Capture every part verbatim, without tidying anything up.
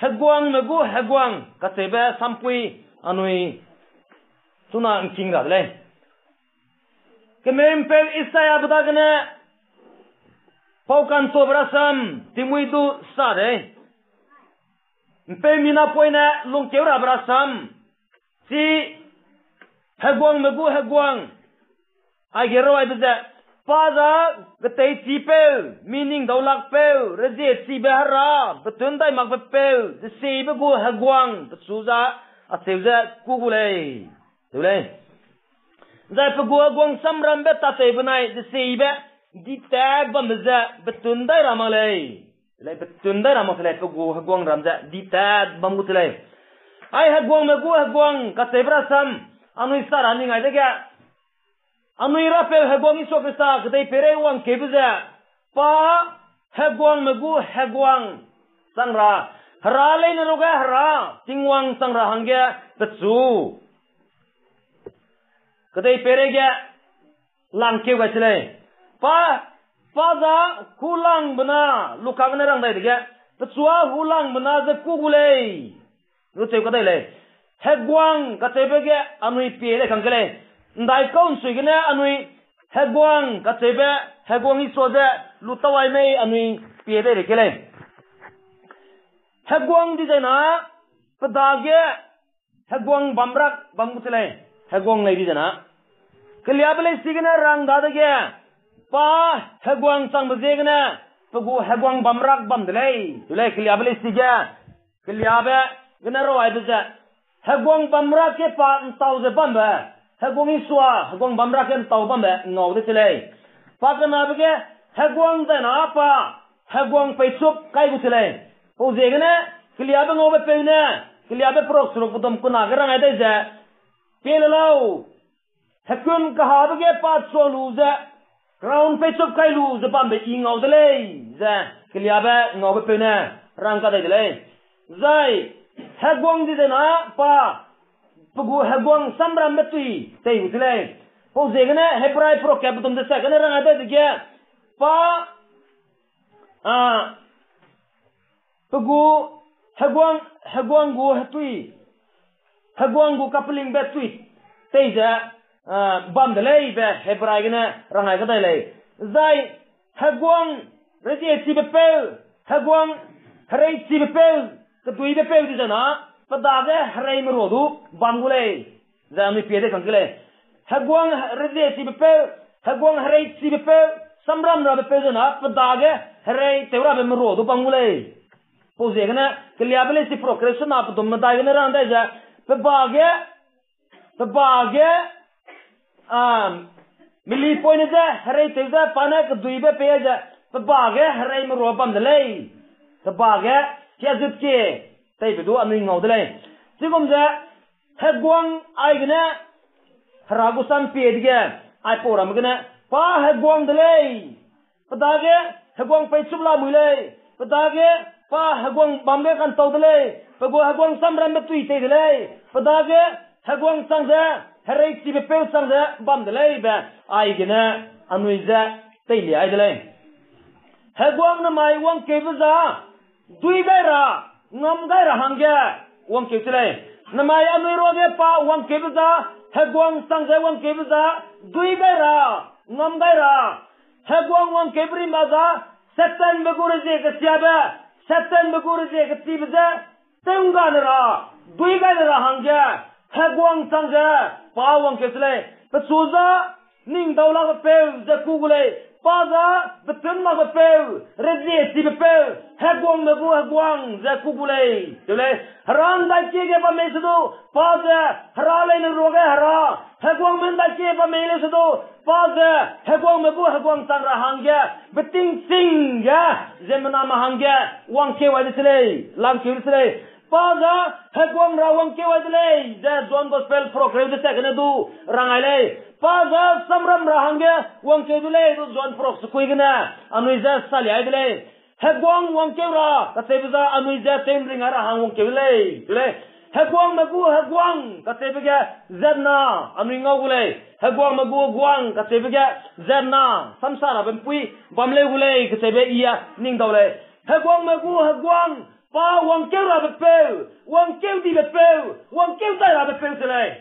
Heguangme gu heguang kacheube sampui anui chuna ’ngking ra de lei. Kemeu'mpeu Isaiabe dagene pau kantuabe rasam tingmui du sa de. ’Mpeumi napoine lungkeu rabe rasam, chi heguangme gu heguang, aige raibe ze, pa za geteichipeu, mi ning daulakpeu, reziechibe hera, betun dai makbe peu, deseibe gu heguang, pechu za, acheu ze kû gu lei. Teu lei. Zai pe gu heguang samrambe tâtew benai deseibe, ditat bambe ze betun dai ra mak lei. Lei betun dai ra mak se lei, pe gu heguangram ze ditat bam gu te lei. Ai heguangme gu heguang kacheube rasam, anui sa ra ning ai dege, anui Rapeu Heguang Isua Khrista kedeipeirei wangkeube ze, pa heguangme gu heguang chang ra, hera leine ruage hera, Tingwang chang ra hangge pechu kedeipeirei ge langkeu gai se lei. Pa, pa za hulangbe na, Luka gene rang dai dege, pechua hulangbe na ze kû gu lei. Lucheu kadai lei. Heguang kacheube ge anui pie lei kang ke lei. ’Ndaikau ’nsui gene anui heguang kacheube, heguang Isua ze lu tau ai mei anui pie dei rei ke lei. Heguang di zai na, pe dage heguang bamrak bam gu se lei, heguang lei di zai na. Keliabe leisi gene rang dadege, pa heguang changbe ziegene, pe gu heguang bamrak bam de lei. Teu lei, keliabe leisi ge, keliabe gene raibe ze, heguang bamrak ge pa ’ntau ze bambe, heguang Isua, heguang bamrak ge ’ntau bambe ngau de se lei. Pa kenabe ge, heguang zai na pa, heguang peichup kai gu se lei. Pau ziegene, keliabe ngaube peu ne, keliabe perok seruk pedum kuna ge rang ai dai ze, pie le lau, hekun kahabe ge pa chua lu ze, crown peichup kai lu ze bambe i ngau de lei, ze keliabe ngaube peu ne rang kadai de lei. Zai, heguang di zai na pa, pe gu heguang samrambe tui tei gu se lei. Pau ziegene Hebrai perok kat pedum deset gene rang ai dai dege, pa, a, pe gu heguang, heguang gu hetui, heguang gu kapelingbe tui tei ze, a, bam de lei be Hebrai gene rang ai kadai lei. Zai heguang reziechibe peu, heguang hereichibe peu, keduibe peu di zai na, pe dage hereime rua du bam gu lei. Zai anui pie dei kang ke lei. Heguang reziechibe peu, heguang hereichibe peu, samramrabe peu zai na, pe dage herei tew rabe merua du bam gu lei. Pau ziegene, keliabe leisi perok kereu sena pedum medai gene rang dai ze, pe ba ge, pe ba ge, a, melipoine ze, hereitew ze, pa ne keduibe pei ze, pe ba ge hereime rua bam de lei. Pe ba ge, kiazutkie, teibe du anui ngau de lei. Chigum ze, heguang aigene, hera gu sam pie dege, aipau ramme gene, pa heguang de lei. Pe dage heguang peichup lamui lei. Pe dage pa heguang bam ge kantau de lei. Pe gu heguang samrambe tui tei de lei. Pe dage heguang chang ze, hereichibe peu chang ze bam de lei be, aigene anui ze teilia ai de lei. Heguang namai wangkeube za, dui gai ra, ngam gai ra hangge wangkeu se lei. Namai anui ruage pa wangkeube za, heguang chang ze wangkeube za, dui gai ra, ngam gai ra. Heguang wangkeube rimba za, Satanbe gu rezie kesiabe, Satanbe gu rezie kechibe ze, tew ’nggane ra, dui gai le ra hangge, heguang chang ze, pa wangkeu se lei. Pechu za, ning daulakbe peu ze kû gu lei, pa za, betunlakbe peu, reziechibe peu, heguangme gu heguang ze kû gu lei. Teu lei, hera ’ndaikie ge bam mei se du, pa ze, hera leine ruage hera, heguangme ’ndaikie bam mei lei se du, pa ze, heguangme gu heguang chang ra hangge, beting ching ge, ziemmename hangge, wangkeu ai de se lei, langkeu de se lei. Pa za, heguang ra wangkeu ai de lei, ze John Gospel perok kereu deset gene du rang ai lei. Pa za, samram ra hangge wangkeu de lei, du John perok sekui gene, anui ze salia ai de lei. Heguang wangkeu ra kacheube za anui ze tew ’nring ai ra hang wangkeu de lei, de lei. Heguangme gu heguang kacheube ge zat na, anui ngau gu lei. Heguangme gu heguang kacheube ge zat na, samsa rabe ’mpui bam leu gu lei kacheube i a ning dau lei. Heguangme gu heguang Pa wangkeu rabe peu, wangkeu dibe peu, wangkeu dai rabe peu se lei.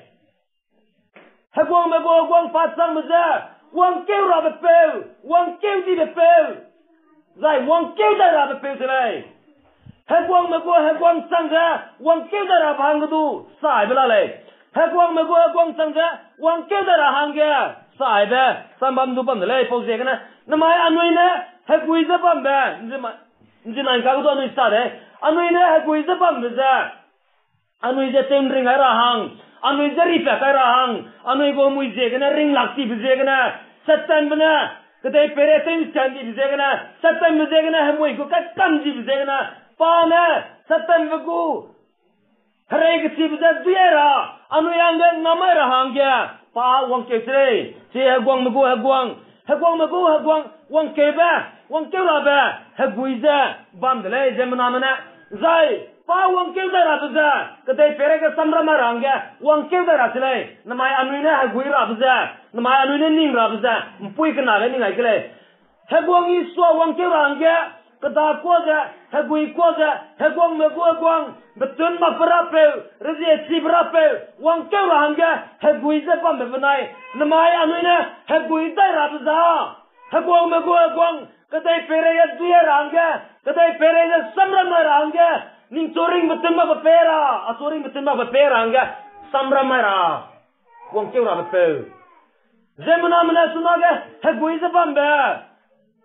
Heguangme gu heguang pa changbe ze, wangkeu rabe peu, wangkeu dibe peu, zai wangkeu dai rabe peu se lei. Heguangme gu heguang chang ze, wangkeu dai rabe hangge du, saibe la lei. Heguangme gu heguang chang ze, wangkeu dai ra hangge, saibe, sambam du bam de lei, pau ziegene. Namai anui ne, hegui ze bambe, nzi ma-, nzi nai ka ge du anui sa de. Anui ne hegui ze bambe ze, anui ze tew ’nring gai ra hang, anui ze ripat kai ra hang, anui gu hemui ziegene ringlak tibe ziegene, Satanbe ne, kedeipeirei tew ’nsian dibe ziegene, Satanbe ziegene hemui gu kaikam dibe ziegene, pa ne, Satanbe gu herei kechibe ze dui ra, anui hangge namai ra hangge, pa wangkeu se lei, chi heguangme gu heguang, heguangme gu heguang, wangkeube, wangkeu rabe, hegui ze, bam de lei, ziemmename ne, zai, pa wangkeu dai rabe ze, kedeipeirei ge samram mai ra hangge, wangkeu dai ra se lei, namai anui ne hegui rabe ze, namai anui ne ning rabe ze, ’mpui kena ge ning ai ke lei. Heguang Isua wangkeu ra hangge, kedakua ze, heguikua ze, heguangme gu heguang, betun makbe rapeu, rezie chibe rapeu, wangkeu ra hangge, hegui ze bambe benai, namai anui ne, hegui dai rabe za, heguangme gu heguang, kedeipeirei ge dui ra hangge, kedeipeirei ze samram mai ra hangge, ningchu ring betun makbe pei ra, achu ring betun makbe pei ra hangge, samram mai ra, wangkeu rabe peu. Ziemmename ne chunage, hegui ze bambe,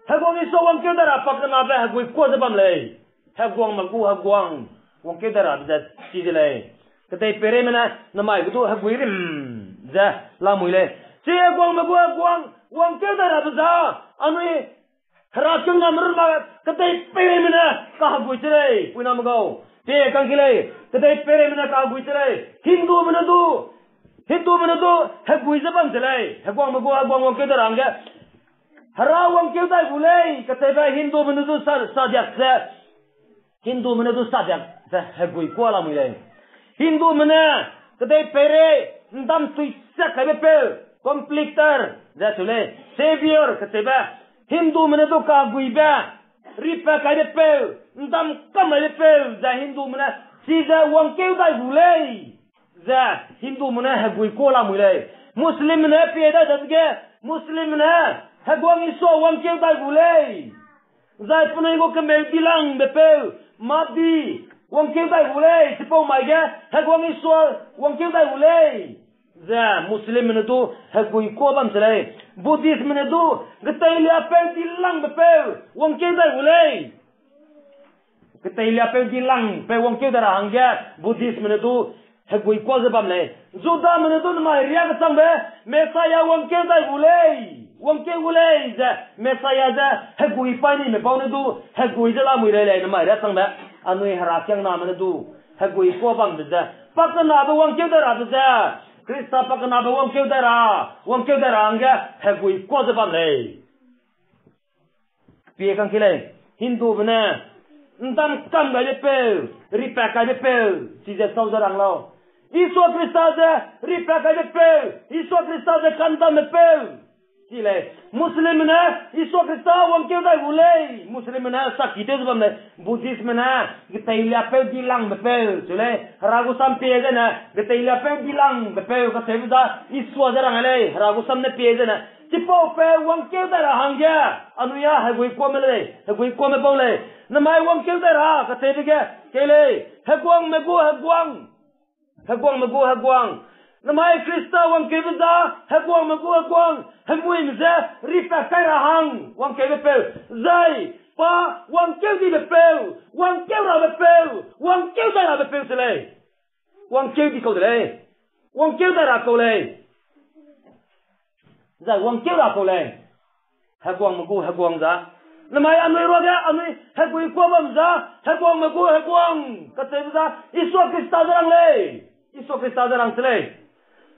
heguang Isua wangkeu dai ra pakenabe, heguikua ze bam lei. Heguangme gu heguang, wangkeu dai rabe ze, chi de lei. Kedeipeireime ne, namai ge du hegui rim, ze, lamui lei. Chi heguangme gu heguang, wangkeu dai rabe za, anui, Herakiangna merun ma, kedeipeireime ne, kahegui se lei, puiname gau. Pie kangki lei, kedeipeireime ne kahegui se lei. Hindume ne du, Hindume ne du, hegui ze bam se lei. Heguangme gu heguang wangkeu dai ra hangge. Hera wangkeu dai gu lei, kacheube Hindume ne du sa, sadiak ze. Hindume ne du sadiak ze heguikua lamui lei. Hindume ne, kedeipeirei, ’ndam tui sak kaibe peu, completer, ze cheu lei, savior, kacheube. Hindume ne du kaguibe, ripat kaibe peu, ’ndam kam kaibe peu, ze Hindume ne, chize wangkeu dai gu lei. Ze Hindume ne heguikua lamui lei. Muslimme ne pie dai dage, Muslimme ne, heguang Isua wangkeu dai gu lei. Zai penui gu kemeu dilangbe peu, Mahdi, wangkeu dai gu lei, chipau mai ge, heguang Isua, wangkeu dai gu lei. Ze Muslimme ne du, heguikua bam se lei. Buddhistme ne du, geteiliapeu dilangbe peu, wangkeu dai gu lei. Geteiliapeu dilangpeu wangkeu dai ra hangge, Buddhistme ne du, heguikua ze bam lei. Judame ne du namai riâ kechangbe, Messiah wangkeu dai gu lei. Wangkeu gu lei ze, Messiah ze, hegui paî nime bau ne du, hegui ze lamui lei lei namai riâ changbe. Anui herakiangname ne du, heguikua bambe ze, pakenabe wangkeu dai rabe ze, Krista pakenabe wangkeu dai ra, wangkeu dai ra hangge, heguikua ze bam lei. Pie kangki lei, Hindume ne, ’ndam kam kaibe peu, ripat kaibe peu, chize chau ze rang lau. Isua Krista ze, ripat kaibe peu, Isua Krista ze ka'ndambe peu. Chi lei, Muslimme ne, Isua Krista wangkeu dai gu lei, Muslimme ne, saki tew ze bam lei, Buddhistme ne, geteiliapeu dilangbe peu, cheu lei, Hera gu sam pie zene, geteiliapeu dilangbe peu, kacheube za, Isua ze rang lei, Hera gu sam ne pie zene, chipau peu wangkeu dai ra hangge, anui a heguikuame lei, heguikuame bau lei, namai wangkeu dai ra, kacheube ge, kei lei, heguangme gu heguang, heguangme gu heguang. Namai Krista wangkeube za, heguangme gu heguang, hemuime je, ripat kai ra hang, wangkeube peu. Zai, pa, wangkeu dibe peu, wangkeu rabe peu, wangkeu dai rabe peu se lei. Wangkeu di kau de lei. Wangkeu dai ra kau lei. Zai wangkeu ra kau lei. Heguangme gu heguang za. Namai anui ruage, anui heguikua bam za, heguangme gu heguang, kacheube za, Isua Krista ze rang lei. Isua Krista ze rang se lei.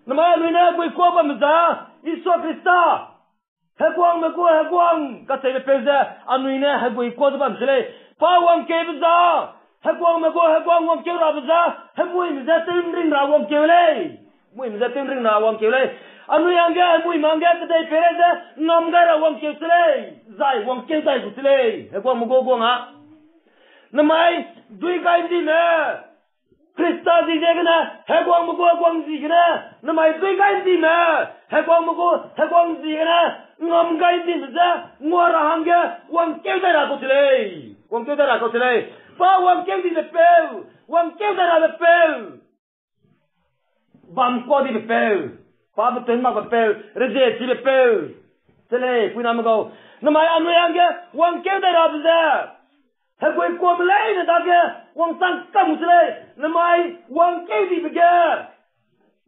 Namai anui ne heguikua bam za, Isua Krista. Heguangme gu heguang, kacheube peu ze, anui ne heguikua ze bam se lei. Pa wangkeube za, heguangme gu heguang wangkeu rabe za, hemuime je tew ’nring ra wangkeu lei. Hemuime je tew ’nring ra wangkeu lei. Anui hangge, hemuime hangge, kedei peirei ze, ngam gai ra wangkeu se lei. Zai wangkeu dai gu se lei. Heguangme gu heguang a. Namai dui gai ndime, Krista zi ziegene, heguangme gu heguang ziegene, namai dui gai ndime, heguangme gu heguang ziegene, ngam gai ndime ze, ngua ra hangge, wangkeu dai ra kau se lei. Wangkeu dai ra kau se lei. Pa wangkeu dibe peu, wangkeu dai rabe peu. Bam kuâ dibe peu, pa betunmakbe peu, rezie chibe peu. Se lei, puiname gau. Namai anui hangge wangkeu dai rabe ze, hegui kuame leine dage wangchang kam se lei. Namai wangkeu dibe ge,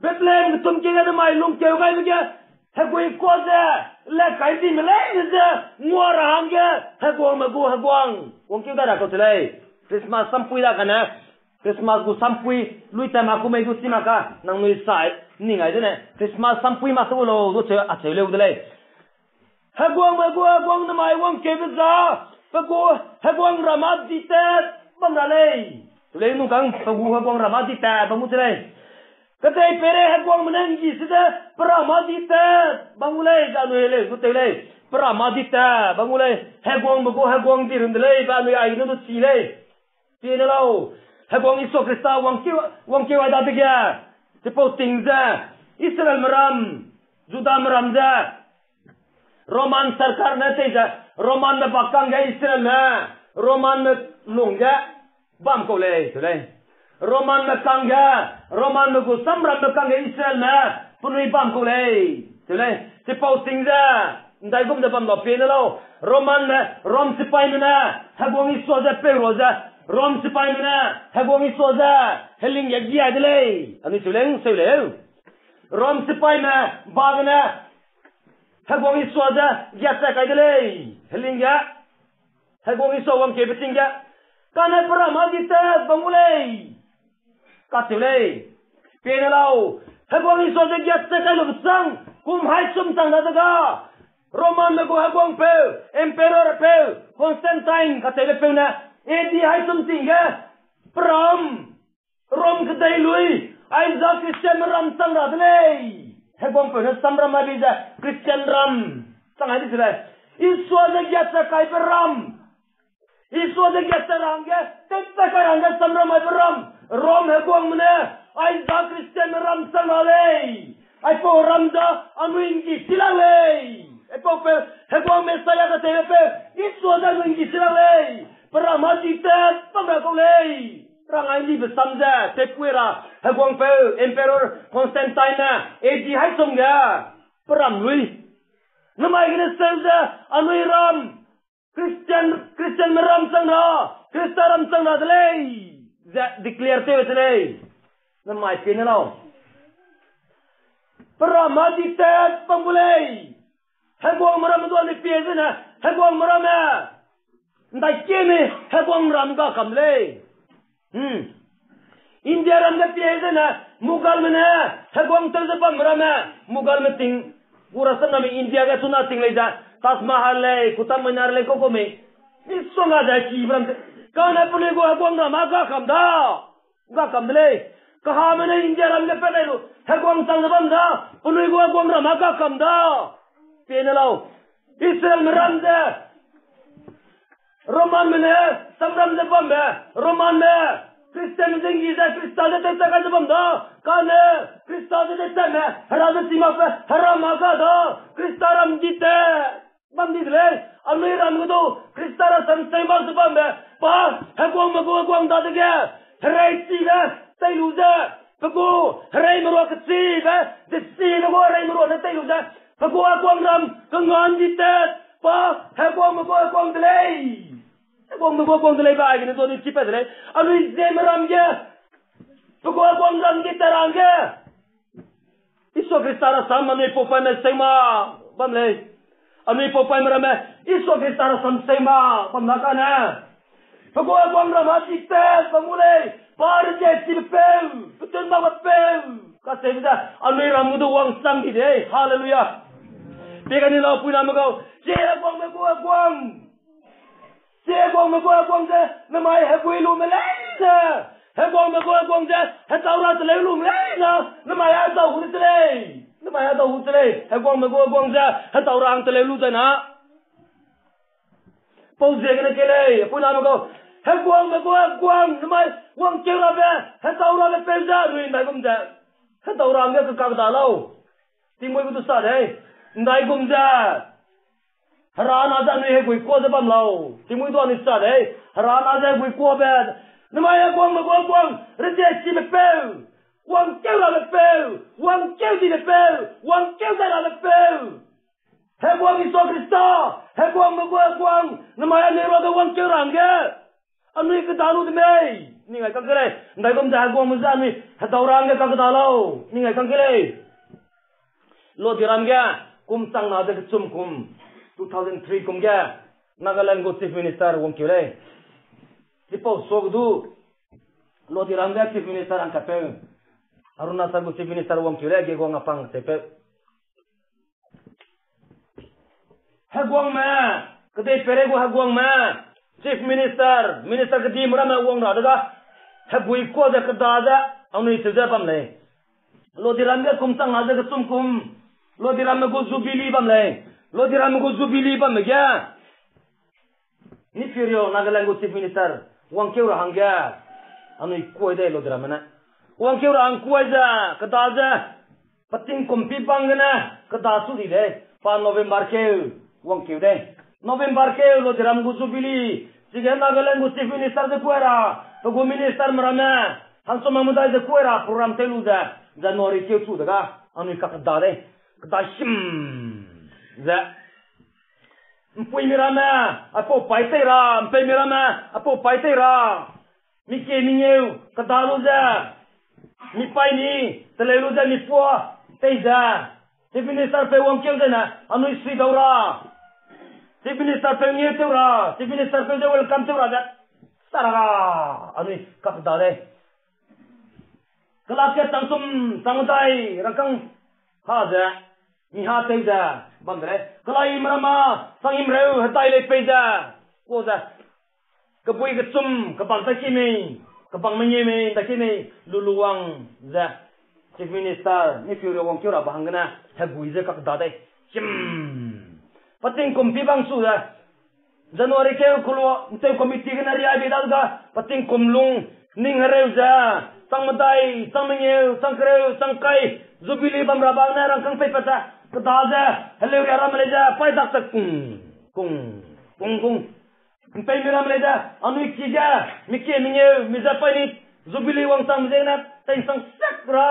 Bethlehem getumkie ge namai lungkeu gaibe ge, hegui kuâ ze, le kai dime leine ze, ngua ra hangge, heguangme gu heguang wangkeu dai ra kau se lei. Christmas sampui da kane, Christmas gu sampui, lui ta ma ku mei du chi mak ka, nangnui sai, ning ai dene, Christmas sampui ma se u lau, du cheu, acheu leu de lei. Heguangme gu heguang namai wangkeube za, pe gu heguang ram â di tat bam ra lei. Lei nung kang pe gu heguang ram â di tat bam gu se lei. Kedei peirei heguangme ne nggi se ze, pe ram â di tat bam gu lei, ze anui lei, gu tew lei. Pe ram â di tat bam gu lei, heguangme gu heguang di run de lei, be anui aigene du chi lei. Pie ne lau, heguang Isua Krista wangkeu, wangkeu ai dadege, chipau ting ze, Israelme ram, Judame ram ze, Roman sarkar ne tei ze, Romanme ba kangge Israelme, Romanme lungge bam kau lei, te lei. Romanme kangge, Romanme gu samrambe kangge Israelme, penui bam kau lei, te lei. Chipau ting ze, ndaigum ze bam lau pie ne lau. Romanme, Rom sipaime ne, heguang Isua ze peu ra ze, Rom sipaime ne, heguang Isua ze, heling ge giai de lei. Anui cheu leng seu leu. Rom sipaime, ba gene, heguang Isua ze giachat kai de lei, heling ge. Heguang Isua wangkeube ting ge. Kane pe ram â di tat bam gu lei. Kacheu lei. Pie ne lau. Heguang Isua ze giachat kai lube chang, kum haî sum chang dadege, Romanme gu heguangpeu, emperorpeu, Constantine kacheubepeu ne, A D haî sum ting ge, pe ram, Rom kedei lui, aiza Christianme ram chang ra de lei. Heguangpeu ne samram ai bei ze Christian ram chang ai di se lei. Isua ze giachat kaibe ram. Isua ze giachat ra hangge, tewchat kai ra hangge samram aibe ram. Rom heguangme ne, aiza Christianme ram chang ra lei. Aipau ram ze anui nggi si lak lei. Aipaupeu, heguang Messiah kacheubepeu, Isua ze anui nggi si lak lei. Pe ram â di tat bam ra kau lei. Rang ai ndibe sam ze, tewpui ra, heguangpeu, Emperor Constantine ne, A D haî sum ge, pe ram lui. Namai gene seu ze, anui ram, Christian, Christianme ram chang ra, Krista ram chang ra de lei, ze declare tew se lei. Namai pie ne lau. Pe ram â di tat bam gu lei. Heguangme ramme du anui pie zene, heguangme ramme, ndaikieme, heguang ram ga kam de lei. India ram ge pie zene, Mughalme ne, heguang tew ze bamme ramme, Mughalme ting, gu rasam ramme India ge chuna ting lei ze, Taj Mahal lei, Qutub Minar lei, kau kau mei. Misongga ze kibe ram ze, kane penui gu heguang ram â ga kam da. Ga kam de lei. Kahame ne India ram ge pat dai lu, heguang chang ze bam da, penui gu heguang ram â ga kam da. Pie ne lau. Israelme ram ze, Romanme ne, samram ze bambe, Romanme, Christianme ze nggi ze Krista ze tewchat kai ze bam da, kane, Krista ze tewchatme, hera ze chi makbe, hera mak ga da, Krista ram di te. Bam di de lei, anui ram ge du, Krista rasam seu mak ze bambe, pa, heguangme gu heguang dadege, herei chibe, tei lu ze, pe gu, hereime rua kechibe, desibe gu hereime rua ne tei lu ze, pe gu heguang ram, kengan di tat, pa, heguangme gu heguang de lei. Heguangme gu heguang de lei be aigene du anui chipat de lei. Anui Zeme ram ge, pe gu heguang ram di tat ra hangge, Isua Krista rasam anui paupaime seu mak bam lei. Anui paupaime ramme, Isua Krista rasam seu mak bam na kane, pe gu heguang ram â di tat bam gu lei. Pa rezie chibe peu, petunmakbe peu, kacheube ze, anui ram ge du wangchang di de, haleluya. Pie kane lau puiname gau, chi heguangme gu heguang. Chi heguangme gu heguang ze, namai hegui lume leine. Heguangme gu heguang ze, hetau ra teleu lume leine. Namai â dau gu de lei. Namai â dau gu de lei. Heguangme gu heguang ze, hetau ra hang teleu lu zai na. Pau ziegene kei lei, puiname gau. Heguangme gu heguang, namai wangkeu rabe, hedau rabe peu ze, anui ndaigum ze hedau ra hangge kekak da lau. Tingmuî gu du sa dei, ndaigum ze Hera na ze anui heguikuâ ze bam lau. Tingmuî du anui sa dei, Hera na ze heguikuâbe, namai heguangme gu heguang, reziesibe peu, wangkeu rabe peu, wangkeu dibe peu, wangkeu zai rabe peu. Heguang Jisu Khrista, heguangme gu heguang, namai anui ruage wangkeu ra hangge anui keda lu de mei, ning ai kang kei lei. Ndaigum ze heguangme ze anui hedau ra hangge kakeda lau, ning ai kang kei lei. Lodiram ge kum chang na ze kechum kum, two thousand three kum ge Nagaland gu Chief Minister wangkeu lei. Chipau suage du Lodiram ge Chief Minister hangkatpeu, Arunachal gu Chief Minister wangkeu lei, Gegong Apang kacheupeu. Heguangme, kedeipeirei gu heguangme, Chief Minister, Minister kedime ramme wang ra dega, heguikuâ ze keda ze, anui cheu ze bam lei. Lodiram ge kum chang na ze kechum kum, Lodiramme gu Jubilee bam lei. Lodiramme gu Jubilee bamme ge Neiphiu Rio, Nagaland gu Chief Minister, wangkeu ra hangge anui kuai dei Lodiramme ne. Wangkeu ra hang kuai ze, keda ze, peting kum pi bang gene keda chu di dei. Pa November keu wangkeu dei. November keu Lodiram gu Jubilee, chige Nagaland gu Chief Minister ze kuai ra, pe gu ministerme ramme, hangsum medai ze kuai ra program tew lu ze, January keu chu dega, anui kakeda dei. Keda him ze, ’mpuimi ramme, aipau paî tei ra, ’mpeumi ramme, aipau paî tei ra, mi kie mi ngeu keda lu ze, mi paî ni teleu lu ze, mi pua tei ze, Chief Minister peu wangkeu zene anui suidau ra, Chief Minister peu ngeu tew ra, Chief Minister peu ze welcome tew ra ze, sara ra, anui kakeda lei. Kela kat chang sum chang medai rangkâng ha ze, mi ha tew ze bam de lei. Kelaime ramme, chang himreu hedai lei pei ze, ka ze, kebui kechum kebang ta ki mei, kebang mengeu mei ta ki mei, lulu wang ze, Chief Minister Neiphiu Rio wangkeu rabe hanggene hegui ze kakeda dei. Chim, peting kum pi bang su ze, January keu kelu ’ntew committee gene riai bei dadege, peting kum lung ning hereu ze, chang medai, chang mengeu, chang kereu, chang kai, Jubilee bam rabe hanggene rangkâng peipat ze, keda ze, heleuria ramme lei ze paî dak ze kung, kung, kung, kung. ’Mpeumi ramme lei ze, anui ki ge, mi kie mi ngeu, mi ze paî ni, Jubilee wangchangbe ziegene tei'nsang sak ra,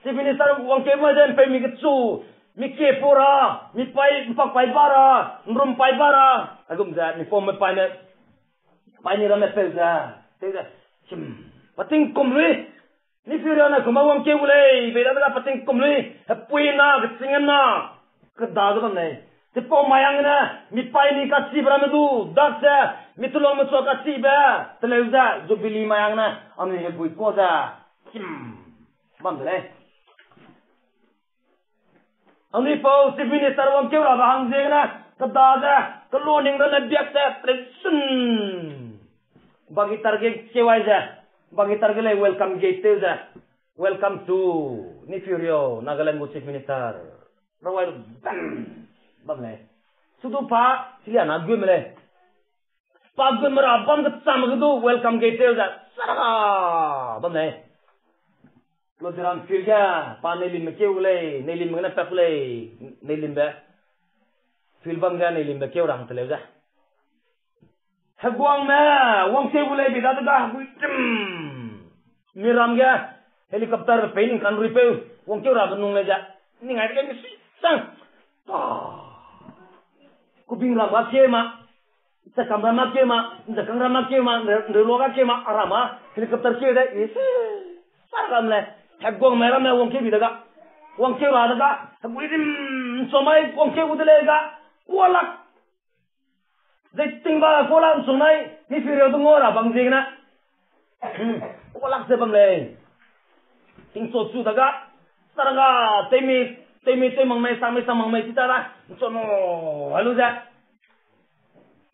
Chief Minister wangkeu mai ze ’mpeumi kechu, mi kie pu ra, mi paî, ’mpak paî ba ra, ’nrum paî ba ra, aigum ze mi paume paî ne, paî ni ramme peu ze, tew ze, chim, peting kum lui, Neiphiu Rio ne kumba wangkeu gu lei bei dadege peting kum lui, hepui na, kechîngge na, keda ze bam lei. Chipau mai hanggene, mi paî ni kachibe ramme du dak ze, mi telung mechua kachibe teleu ze, Jubilee mai hanggene anui hegui kuâ ze, chim, bam de lei. Anui pau Chief Minister wangkeu rabe hang ziegene, keda ze, kelu ning ramme biak ze, presun, bagitar ge kewai ze, bagitar ge lei welcome gate tew ze, Welcome to Neiphiu Rio, Nagaland gu Chief Minister. Rawai lu bam, bam lei. Sudu pa, chilia na gume lei. Pa gume ra bam kecham ge du welcome gate tew ze, sara, bam lei. Lodiram field ge, pa Neilimbe keu lei, Neilimbe gene pat ku lei, Neilimbe. Field bam ge Neilimbe keu ra hang teleu ze. Heguangme, wangkeu gu lei bei dadege, hegui tim. Miram ge, helicopterbe pei ning kanruipeu, wangkeu rabe nung lei ze. Ning ai dege mi sui sang. Pa. Kubing ram ga keu ma. Chakam ram ga keu ma, Nzakang ram ga keu ma, Nre-, Nreulua ga keu ma, a ram ma, helicopter keu de, i se, sara ram lei. Heguangme ramme wangkeu bi dege. Wangkeu ra dege, hegui tim, ’nchumai wangkeu gu de lei ga. Kualak. Zai tingba kualak ’nchumai, Neiphiu Rio du ngau ra bam ziegene. Hmm, kualak ze bam lei. Tingchu chu dege, sara ga, teimi, teimi, tei mak mei, sang mei, sang mak mei, chi ta da, ’nchunu, helu ze.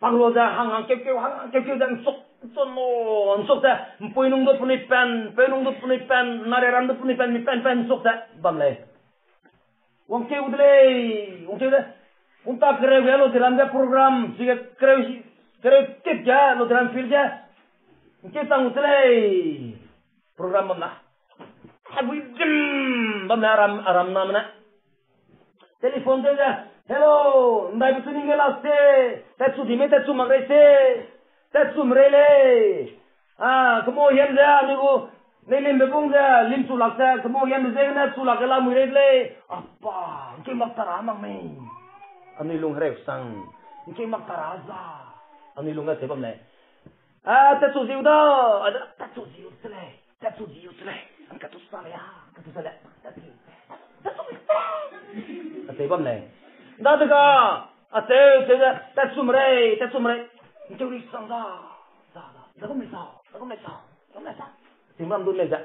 Panglo ze, hang hang keu keu, hang hang keu keu ze, ’nchuk, ’nchunu, ’nchuk ze, ’mpui nung du penui pen, peu nung du penui pen, nare ram du penui pen, mi pen pen ’nchuk ze, bam lei. Wangkeu de lei, wangkeu de. Kunta kereu ge Lodiram ge program, chige kereu, kereu kit ge Lodiram field ge. Ke tang se lei. Program bam na. Ai bui dim bam na aram, aram na mena. Telephone tew ze, "Hello, ndai bechu ning ge lak se, tatchu di me tatchu mak rei se, tatchu me rei lei. Ah, kemo hiam ze, anui gu, nei limbe bung ze, lim chu lak ze, kemo hiam ze, ne chu lak ge la mui rei de lei." Apa, ngkeu mak tara mak mei. Anui lung hereu sang, ngkeu mak tara za. Anui lung ge se bam lei. Ah, tatchu ziu da, ah, tatchu ziu se lei, tatchu ziu se lei, ang katu sa lei, ah, katu sa lei, tatchu, tatchu ziu. Acheu bam lei. Dadega, acheu, cheu ze, tatchu me rei, tatchu me rei. Ngkeu ri sang da, da, da, da gum lei sa, da gum lei sa, da gum lei sa. Ting bam dun lei ze.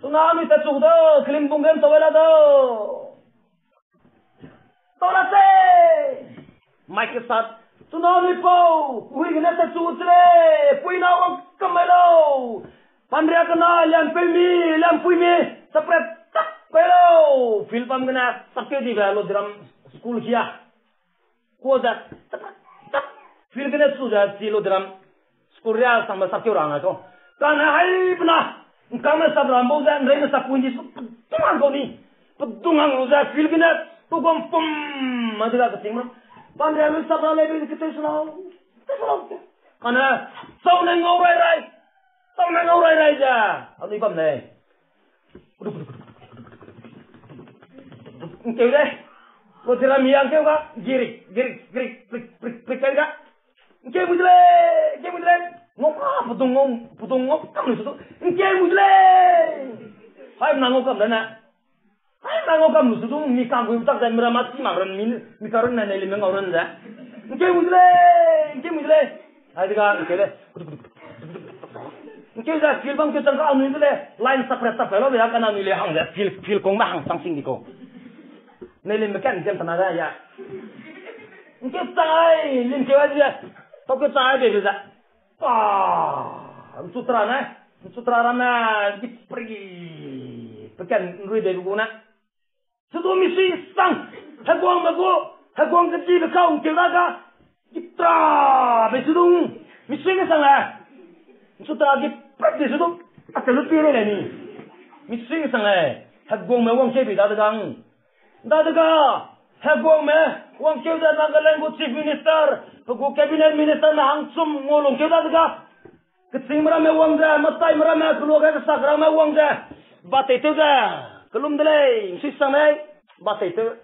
Tuna anui tatchu da, kelimbung gen tau la da. Tau la se. Mai ke sat. Tuna anui pau, hui gene tatchu se lei, puina wang kam mai lau. Panria kena, lian peumi, lian puimi, sapre tak pe lau. Field bam gene, sapkeu dibe Lodiram school kia. Kua ze, tak, tak, field gene chu ze chi Lodiram. School ria sangbe sapkeu rang ai kau. Kane hai bena, ngkangme sap ram bau ze, nreime sap pui di su, pedung hang kau ni. Pedung hang lu ze, field gene, tu gum pum, ma di ga keting ram. Panria lu sap ra lei be ketei su lau. Tei su lau. Kane, sau ne ngau rai rai. Sau ne ngau rai rai ze. Anui bam lei. Ngkeu de. Lodiram mi angkeu ga, girik, girik, girik, prik, prik, prik kai ga. Ngkeu mui de lei, ngkeu mui de lei. Ngau ka, pedung ngau, pedung ngau kam lu su du. Ngkeu mui de lei. Hai, mna ngau kam de ne. Hai, mna ngau kam lu su du, mi kam gui tak ze, mira ma chi mak ran, mi, mi ka ran ne, ne, li me ngau ran ze. Ngkeu mui de lei, ngkeu mui de lei. Hai, de ga, ngkeu de. Ngkeu ze field bam keu chang ka anui de lei, line sapre sapre lau be ya ka na anui lei hang ze field, field kong me hang chang sing di kau. Nei lim me ken jem tana da ya. Ngkeu chang ai, lim keu ai de. Tau keu chang ai be be ze. Pa, nchu tera ne, nchu tera ramme, gipri, pe ken nrui de gu ne. Sudu misui sang, heguangme gu, heguang kedibe kau ngkeu da ga, gipra, be sudu, misui nge sang le. Nchu tera gipri de sudu, a te lu pi rei le ni. Misui nge sang le, heguangme wangkeu bi da de gang. Dadega, heguangme, wangkeu ze Nagaland gu Chief Minister, pe gu Cabinet Minister ne hangchum ngau lungkeu dadega. Kechîngme ramme wang ze, masaime ramme, keluage kesak ramme wang ze. Ba tei tew ze, kelum de lei, nsui sang lei, ba tei tew.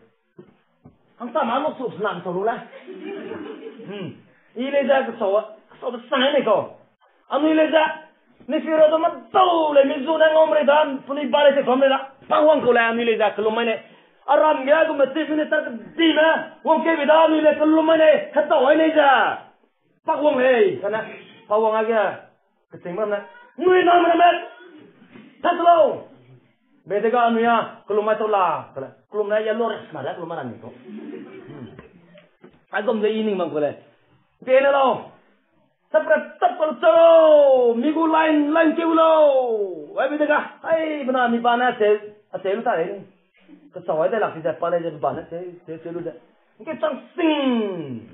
Hangsa ma lu su sena kechau lu le. Hmm. I lei ze kechau, kechau de sang lei kau. Anui lei ze, mi fira du madau lei mi zu ne ngam rei da, penui ba lei se kam lei da. Pa wang kau lei anui lei ze kelum mai lei. Aram ge gu me Chief Minister kedime, wangkeu bi da anui lei kelum mai lei, hetau ai lei ze. Pa wang lei, kane, pa wang age, kechîngme ramme. Nui name ramme, ta se lau. Be dega anui a, kelum mai tau la, kale, kelum ne ya lo re, ma le kelum mai ra ni kau. Hmm. Aigum ze i ning bam kau lei. Pe ne lau. Sapre tap kau lu chau, mi gu line, line keu lau. Ai be dega, ai, bena mi ba ne se, a se lu ta lei. Kechau ai de lak ti ze, pa lei ze ba ne se, se, se lu ze. Ngke chang sing.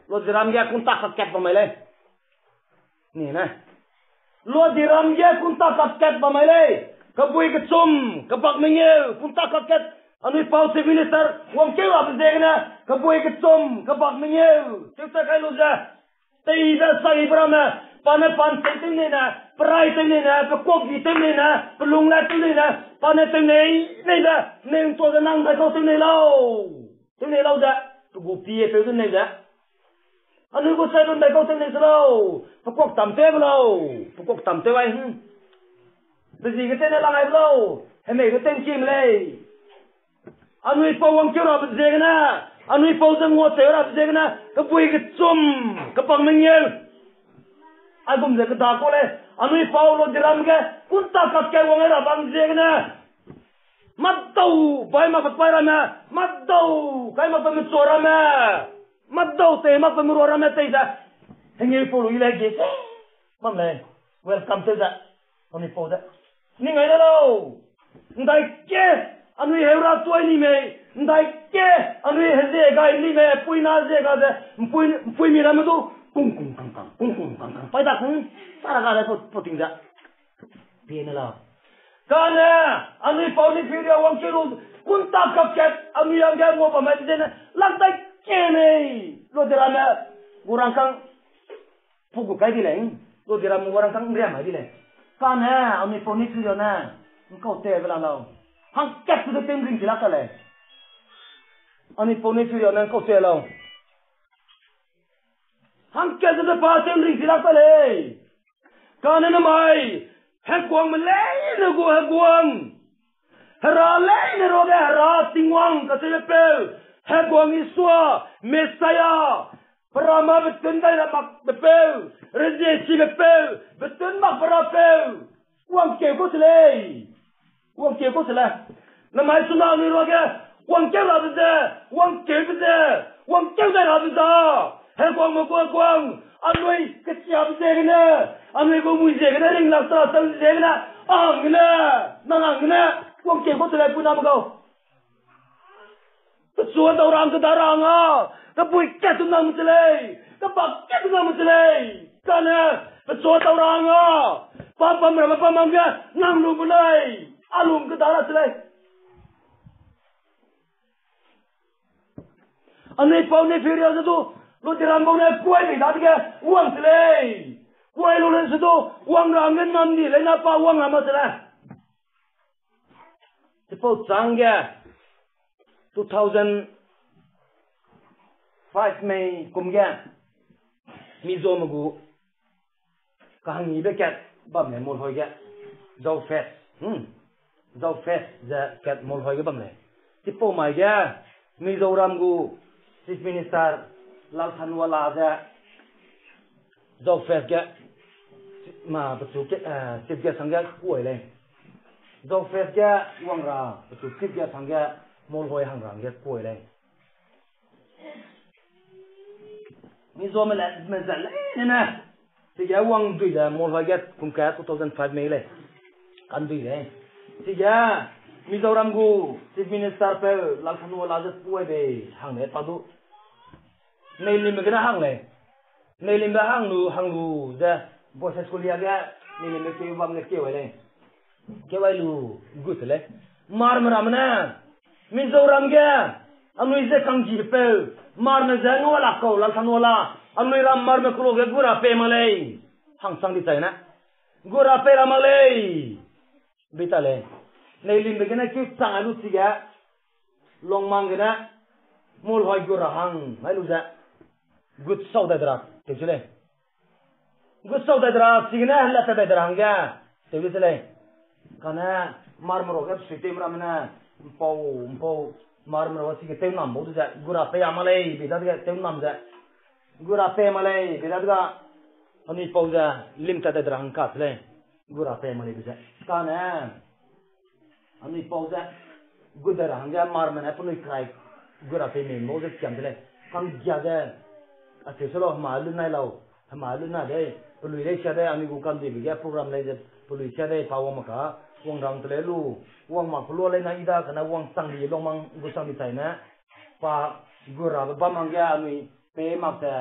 Lodiram ge kunta kakat bam mai lei. Ni ne. Lodiram ge kunta kakat bam mai lei. Kebui kechum, kebak mengeu, kunta kakat. Anui pau Chief Minister, wangkeu abe ziegene, kebui kechum, kebak mengeu. Tewtat kai lu ze. Teibe saibe ramme, pa ne pan tei tew nei ne, perai tew nei ne, pekuak di tew nei ne, pelung le tew nei ne, pa ne tew nei, nei ze, neu ntua ze nang dai kau tew nei lau. Tew nei lau ze, pe gu pie peu tew nei ze. Anui gu sai lun dai kau tew nei se lau, pekuak tam tew be lau, pekuak tam tew ai, hmm. Pe zi ge tew ne lang ai be lau, hemei ge tew nkim lei. Anui pau wangkeu rabe ziegene, anui pau ze nguacheu rabe ziegene, kebui kechum, kebak mengeu. Aigum ze keda kau lei, anui pau Lodiram ge, kunta kakat wang ra bam ziegene. Madau, bai mak pe pai ramme, madau, kai mak pe mechua ramme, madau tei mak pe merua ramme tei ze. Hengeu pau lu i lei ge se. Bam lei, welcome tew ze. Anui pau ze. Ning ai de lau. Ndai ke, anui heu ra tuai ni mei. Ndai ke, anui hezie gai ni mei. Pui na zie ga ze. Mpui, mpui mi ramme du. Kung kung kang kang, kung kung kang kang. Pai da kung. Sara ga le pau, pau ting ze. Pie ne lau. Kane, anui pau ni piri wangkeu lu, kunta kap kat, anui yang ge ngua bam mai de ne, lak dai ke nei. Lo de ramme, gu rangkâng, pu gu kai di lei, lo de ramme gu rangkâng ria mai di lei. Kane, anui pau ni piri ne, ngkau te be la lau. Hangkat tu de tem ring di lak ka lei. Anui pau ni piri ne ngkau te lau. Hangkat ze pa tew ring di lak ta lei. Kane namai, heguangme leine gu heguang. Hera leine ruage Hera Tingwang kacheubepeu. Heguang Isua, Messiah. Perama betun dai ra mak bepeu. Rezie chi bepeu. Betun mak perapeu. Wangkeu kau se lei. Wangkeu kau se lei. Namai suna anui ruage, wangkeu rabe ze, wangkeube ze, wangkeu dai rabe za. Heguangme gu heguang, anui kesiabe ziegene, anui gu mui ziegene, ringlak sa chang ziegene, a hang gene, nang hang gene, wangkeu kau se lei puiname gau. Pechu dau rang keda rang a, kebui kat tu nang se lei, kebak kat tu nang se lei. Kane, pechu dau rang a, pam pam rabe pam mang ge, nang lu gu lei, a lung keda ra se lei. Anui pau ne piri ze du, lu di ram bau ne kuai bei dadege, wang se lei. Kuai lu lei se du, wang ra hangge nam di lei na pa wang ra ma se lei. Chipau chângge, two thousand five May kum ge, Mizome gu, kahangyibe kat bam lei Molhoi ge, Zoufest, hmm, Zoufest ze kat Molhoi ge bam lei. Chipau mai ge, Mizoram gu Chief Minister Lalthanwala ze, Zoufest ge, ma pechu ke, eh, Chief Guest hangge kuai lei. Zoufest ge wang ra pechu Chief Guest hangge Molhoi hang ra hangge kuai lei. Mizome le, me ze leine ne. Chige wang dui de Molhoi ge kum ka two thousand five May lei. Kan dui lei. Chige Mizoram gu Chief Minister peu Lalthanwala ze kuai bei hang lei pa du. Neilimbe gene hang lei. Neilimbe hang lu, hang lu ze, Boys' School lia ge, neilimbe keu bam ge keu ai lei. Keu ai lu, gut lei. Marme ramme ne, Mizoram ge, anui ze kangkibepeu, marme ze ngau lak kau, Lalthanwala, anui ram marme kelo ge gura pei mak lei. Hang chang di chai ne. Gura pei ra mak lei. Bei ta lei. Neilimbe gene keu chang ai lu chige, Longmang gene, Molhoi gura hang ai lu ze. Gut sau dai de ra, tewchi lei. Gut sau dai de ra, chigene helat ta dai de ra hangge, tew de se lei. Kane, marme ruage suitew ramme ne, mpau, mpau, marme ruage chige tew nam bau du ze, gura pei a mak lei, bei dadege tew nam ze. Gura pei mak lei, bei dadege, anui pau ze, lim ta dai de ra hang ka se lei. Gura pei mak lei be ze. Kane, anui pau ze, gut dai ra hangge marme ne penui krai gura pei mei bau ze kiam de lei. Kanggia ze, acheu se lau, hema lu nai lau, hema lu nai dei, pelui lei sia dei, anui gu kanduibe ge program lei ze, pelui sia dei, pa wang mak ka, wang rang te lei lu, wang mak pelua lei na i da, kane wang chang di, Longmang gu chang di chai ne, pa gurabe bam hangge anui pei mak ze,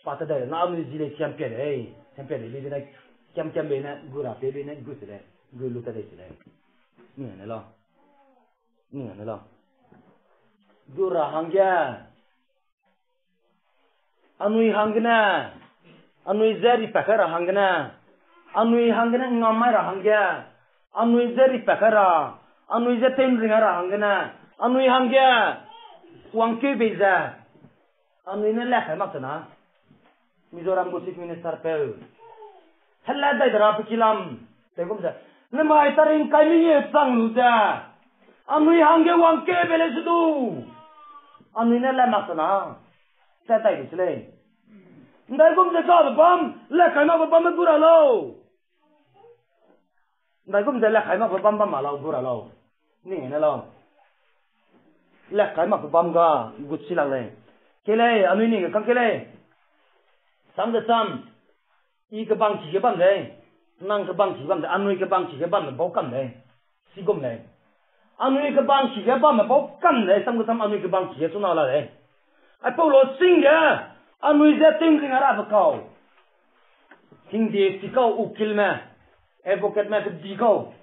pa te dai na anui zi lei champion lei, champion lei, lei ne, kiam kiam bei ne, gura pei bei ne, gut se lei, gu lu ta dei se lei. Ni ne lau. Ni ne lau. Gura hangge. Anui hanggene, anui je ripat kai ra hanggene, anui hanggene ngam mai ra hangge, anui je ripat kai ra, anui je tew'nring ai ra hanggene, anui hangge wangkeu bei ze, anui ne le kai mak chena, Mizoram gu Chief Minister peu, helat dai de ra pe ki lam, tewgum ze, nemai taring kai mengeu chang lu ze, anui hangge wangkeu bei lei se du, anui ne le mak chena, tat dai de se lei. Ndaigum ze gabe bam, le kai makbe bambe gu ra lau. Ndaigum ze le kai makbe bam bam ma lau, gu ra lau. Ning ne lau. Le kai makbe bam ga, gut si lak lei. Kei lei, anui ning kang kei lei. Sam de sam. I kebang ki ge bam lei. Nang kebang ki ge bam lei. Anui kebang ki ge bambe bau kam lei. Chigum lei. Anui kebang ki ge bambe bau kam lei. Sam de sam anui kebang ki ge chuna la lei. Aipau lau sing ge. Anui je tew'nring ai rabe kau. Hingde chi kau ukilme, advocateme kedi kau.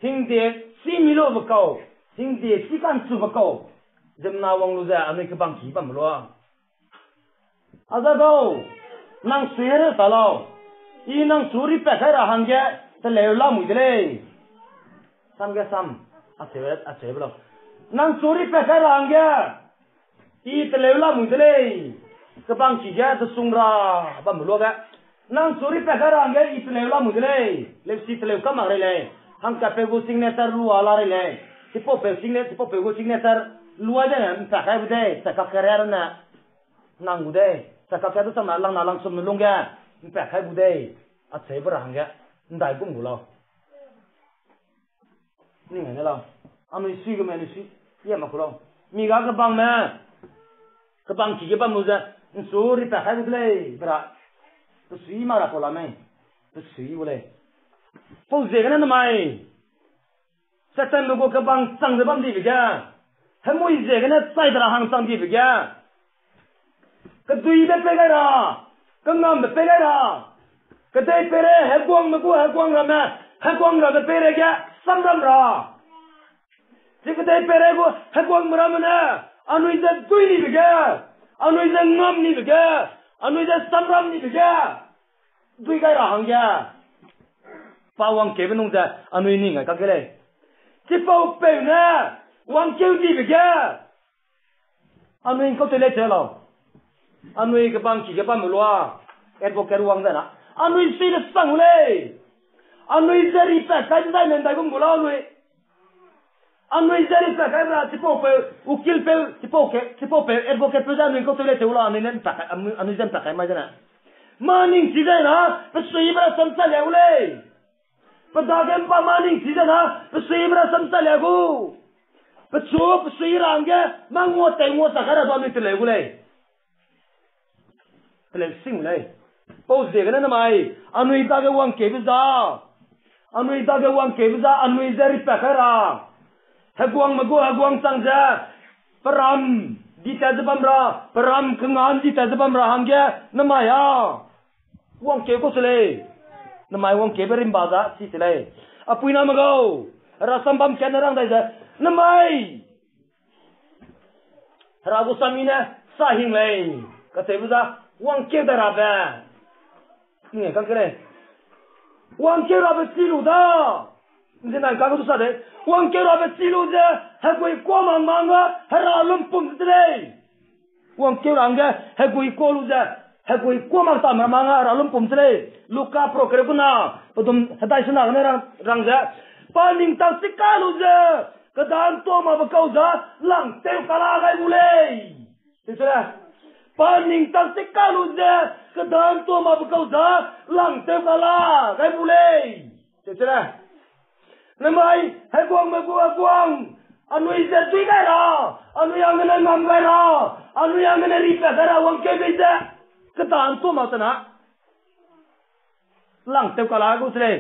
Hingde chi mi lu be kau, hingde chi ka'nchu be kau. Ziemmena wang lu ze anui kebangki bam lua. Aza gau, nang sui hereu ta lau. I nang chu ripat kai ra hangge teleu lamui de lei. Samge sam, acheu, acheu be lau. Nang chu ripat kai ra hangge I teleu lamui de lei, kebangki ge desung ra bambe luage. Nang chu ripat kai ra hangge I teleu lamui de lei, leusi teleu ka mak rei lei. Hangkatpeu gu signature lua la rei lei. Chipaupeu signa-, chipaupeu gu signature lua de mpat kai bu dei, chakak kere ne nang gu dei, chakak ke du chang na lang na lang sum lungge mpat kai bu dei, acheube ra hangge, ndai gum gu lau. Ning ne lau. Anui sui geme anui sui, ye ma ku lau. Mi ga kebangme, kebangki ge bam lu ze, nchu ripat kai gu de lei, bera. Pe sui mak ra kau la mei. Pe sui gu lei. Pau ziegene namai. Satanbe gu kebang chang ze bam dibe ge, hemui ziegene chai de ra hang chang dibe ge, keduibe pei gai ra, kengambe pei gai ra, kedei peirei heguangme gu heguang ramme, heguang ramme peirei ge samram ra. Chi kedei peirei gu heguangme ramme ne, anui ze dui nibe ge, anui ze ngam nibe ge, anui ze samram nibe ge, dui gai ra hangge, pa wangkeube nung ze anui ning gai kak ge lei. Chipaupeu ne wangkeu dibe ge, anui ngkau tew lei che lau. Anui kebangki ge bambe lua, advocate wang ze na, anui sui le sang gu lei. Anui ze ripat kai dezaine ndai gum gu lau anui. Anui ze ripat kai ra chipaupeu, ukilpeu, chipau ke, chipaupeu, advocatepeu ze anui ngkau tew lei che gu lau, anui ne mpat kai, anui, anui ze mpat kai mai zene. Mâ ning chi zai na, pe suibe rasam sa lia gu lei. Pe dage mpa mâ ning chi zai na, pe suibe rasam sa lia gu. Pechu, pe sui ra hangge, mâ ngua tei ngua sa kai ra du anui teleu gu lei. Teleu sing gu lei. Pau ziegene namai, anui dage wangkeube za. Anui dage wangkeube za, anui ze ripat kai ra. Heguangme gu heguang chang ze, peram di tat ze bam ra, peram kengan di tat ze bam ra hangge, namai a. Wangkeu kau se lei. Namai wangkeube rimba za chi se lei. A puiname gau. Rasam bam katne rang dai ze. Namai. Hera gu sami ne sa hing lei. Kacheube za. Wangkeu da rabe. Nge kang ke lei. Wangkeu rabe chi lu da. Nze nang ka gu du sa de. Wangkeu rabe chi lu ze. Hegui kuâ mang mang ga. Hera lumpum de lei. Wangkeu ra hangge, hegui kuâ lu ze, hegui kuâ mak ta mama nga ra lumpum se lei, Luka prokereu guna, pedum hedai sena gene rang, rang ze, pa ning tak chika lu ze, keda'ntua makbe kau za, lang tew kala gai bu lei. Tewche le, pa ning tak chika lu ze, keda'ntua makbe kau za, lang tew kala gai bu lei. Tewche le, namai, heguangme gu heguang, anui ze dui gai ra, anui hangge ne ngam gai ra, anui hangge ne ripat gai ra wangkeu bei ze, keda'ntua mak tena, lang tew kala gu se lei.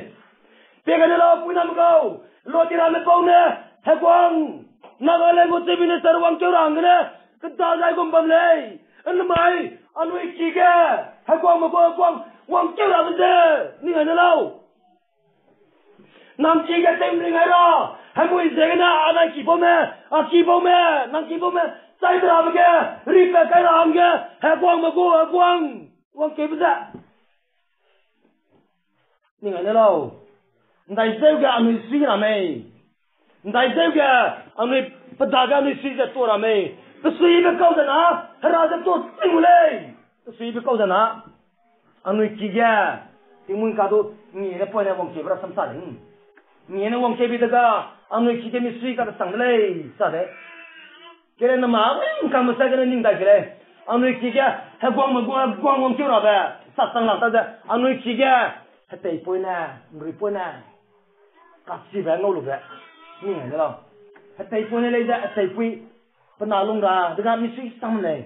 Pie gene lau puiname gau, Luatiramme pau ne, heguang, Nagaland gu Chief Minister wangkeu ra hanggene, keda zai gum bam lei. Namai, anui ki ge, heguangme gu heguang, wangkeu rabe ze, ning ai ne lau. Nang ki ge tew ring ai ra, hemui ziegene, anai kibaume, a kibaume, nang kibaume, chai de rabe ge, ripat kai ra hangge, heguangme gu heguang, wangkeube ze. Ning ai ne lau. Ndaizeu ge anui sui ra mei. Ndaizeu ge anui pe dage anui sui ze tuâ ra mei. Pe suibe kau ze na, Hera ze tuâ ching gu lei. Pe suibe kau ze na. Anui ki ge, tingmui ka du, ngi ne poine wangkeube rasam sa de. Ngi ne wangkeube de ga, anui ki ge mi sui ka de sang de lei, sa de. Kere nama, wing kangme sa gene ning dai ke lei. Anui ki ge, heguangme gu heguang wangkeu rabe, sa sang lang ta ze, anui ki ge, heteipoine, nruipoine, kachibe ngau lube, ning ai ne lau. Heteipoine lei ze, heteipui, pe na lung ra, dega mi sui sang lei.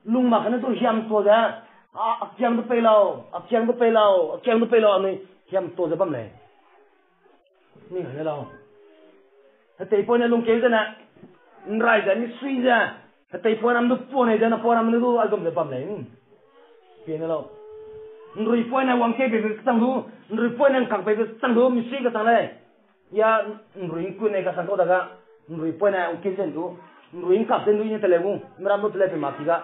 Lung mak kene du hiam tuâ ze, a, a kiang du pei lau, a kiang du pei lau, a kiang du pei lau, anui hiam tuâ ze bam lei. Ning ai ne lau. Heteipoine lungkeu zene, nrai ze, mi sui ze, heteipoine ram du puanei ze, napoine ram du aigum ze bam lei. Pie ne lau. Nrui poine wangkeu beibe chang du, nrui poine ngkak beibe chang du, misui kachang lei. Ya, nrui ngkune kachang kau daga, nrui poine wangkeu zen du, nrui ngkak zen du i ne teleu gu, miram du teleu pe ma ki ga.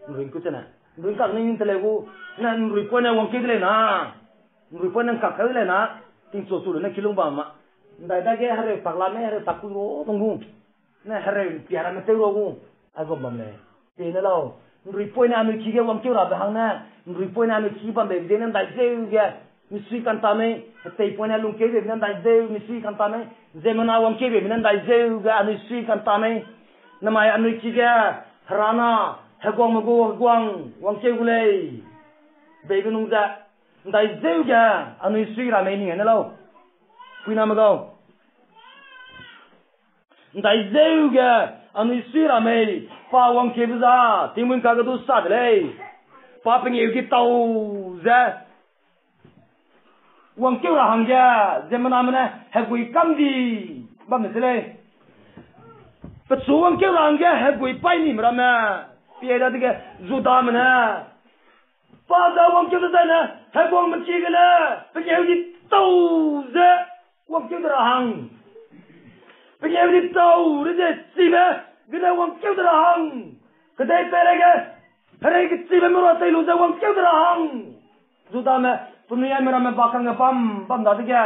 Nrui ngkut chene. Nrui ngkak ni teleu gu, ne nrui poine wangkeu de lei na. Nrui poine ngkak keu de lei na. Tingchu chu lu ne kilung bam ma. Ndai dage hereu tak la me, hereu tak ku ro dong gu. Ne hereu pia ra me tew ro gu. Aigum bam lei. Pe ne lau. Nrui poine anui ki ge wangkeu rabe hang ne. Nrui poine anui ki bam beibe de ne ndai zeu ge. Misui kanta mei, hetei poine lungkeu beibe ne ndai zeu, misui kanta mei, ziemmena wangkeu beibe ne ndai zeu ge anui sui kanta mei. Namai anui ki ge, herana, heguangme gu heguang, wangkeu gu lei. Beibe nung ze, ndai zeu ge anui sui ra mei ning ne lau. Puiname gau. Ndai zeu ge anui sui ra mei, pa wangkeube za, tingmuî ka ge du sa de lei. Pa pengeu di tau ze, wangkeu ra hangge, ziemmename ne hegui kam di bam de se lei. Pechu wangkeu ra hangge hegui paî nime ramme, pie dadege Judame ne, pa za wangkeu dezaine, heguangme ki gene, pengeu di tau ze, wangkeu de ra hang. Pengeu di tau re ze chibe, gene wangkeu de ra hang. Kedei peireige, herei kechibe merua tei lu ze wangkeu de ra hang. Judame, penui a miramme bakangge bam, bam dadege,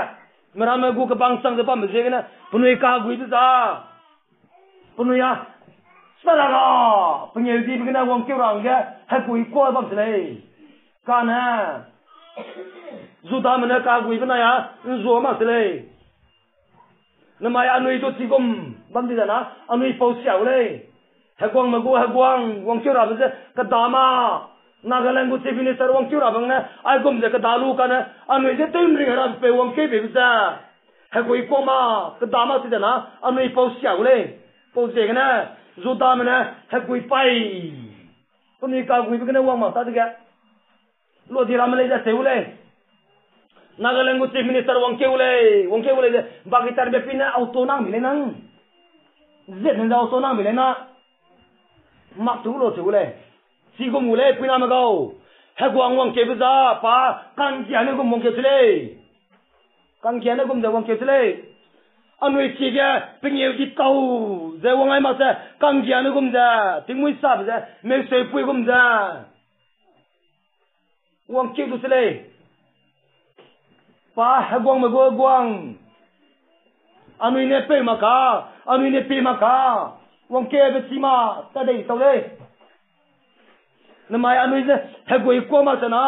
miramme gu kebang chang ze bambe ziegene, penui kaheguibe za. Penui a, saraga, pengeu dibe gene wangkeu ra hangge, hegui kuâ bam se lei. Kane, Judame ne kaheguibe nai a, nzua mak se lei. Namai anui du chigum bam di zena, anui pau sia gu lei. Heguangme gu heguang wangkeu rabe ze kedama, Nagaland gu Chief Minister wangkeu rabe ne, aigum ze keda lu kane, anui ze tew nring hera peu wangkeu beibe ze. Hegui kuâ ma, kedama chi zena, anui pau sia gu lei. Pau ziegene, Judame ne, hegui paî. Penui kaheguibe gene wang mak ta dege. Lua di ramme lei ze seu lei. Nagaland gu Chief Minister wangkeu lei, wangkeu lei ze, bakitarbe pi ne auto nang mi lei nang. Zet ne ze auto nang mi lei na. Mak tu lu seu lei. Chigum gu lei, puiname gau. Heguang wangkeube za, pa, kanggiane gum wangkeu se lei. Kanggiane gum ze wangkeu se lei. Anui ki ge, pengeu di tau, ze wang ai mak ze, kanggiane gum ze, tingmuî sabe ze, meuseupui gum ze. Wangkeu du se lei. Pa heguangme gu heguang. Anui ne peu mak ka, anui ne pie mak ka. Wangkeube chi ma, tadei tau lei. Namai anui ze hegui kuâ mak zena,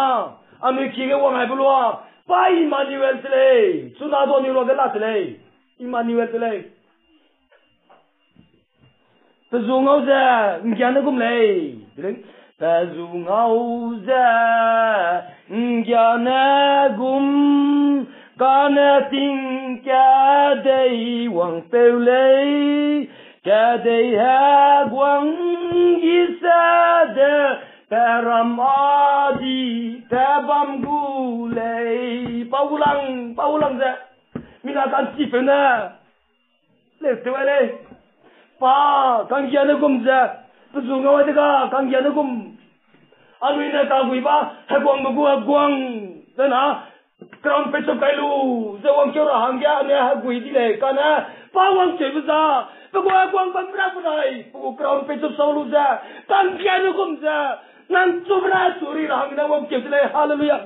anui ki ge wang aibe lua, pa Emmanuel se lei, chuna du anui ruage la se lei, Emmanuel se lei. Pe zu ngau ze, nggiane gum lei. Pe zu ngau ze, nggiane gum, kane ting kedei wangpeu lei. Kedei heguang gi se de, pe ram a di, pe bam gu lei. Pa ulang, pa ulang ze. Mina ka'nchipeu ne. Leu tew ai lei. Pa, kanggiane gum ze. Pe zu ngau ai dega, kanggiane gum. Anui ne kaheguibe, heguangme gu heguang. Zena, crown peichup kai lu, ze wangkeu ra hangge, anui hegui di lei, kane, pa wangkeube za, pe gu heguang bam ra benai, pe gu crown peichup sau lu ze, kanggiane gum ze, nang chu bena chu ri ra hangge wangkeu de lei, hallelujah.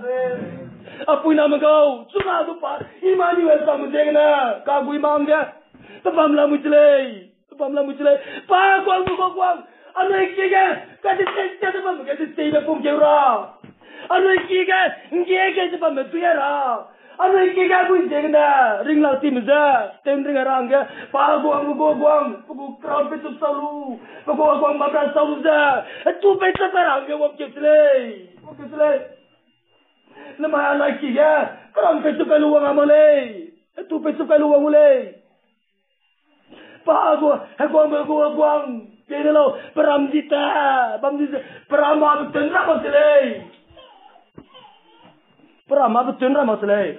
Apuiname gau, chuna du pa, Emmanuel bam ziegene, kaheguibe hangge, pe bam lamui de lei. Pe bam lamui de lei. Pa heguang, pe heguang. Anui ki ge, kaditei ze bam, kaditeibe pungkeu ra. Anui ki ge, nggie ge ze bamme dui ra. Anui ki ge gui ziegene, ringlak time ze, tew nring ra hangge, pa heguang, pe gu heguang, pe gu crown peichup sau lu, pe gu heguang bam ra sau lu ze, hetu peichup ra hangge wangkeu de lei. Wangkeu de lei. Namai anai ki ge, crown peichup kai lu wang a mak lei. Hetu peichup kai lu wang gu lei. Pa gu, heguangme gu heguang, pie ne lau, pe ram di ta, bam di ze, pe ram a betun ra mak se lei. Pe ram a betun ra mak se lei.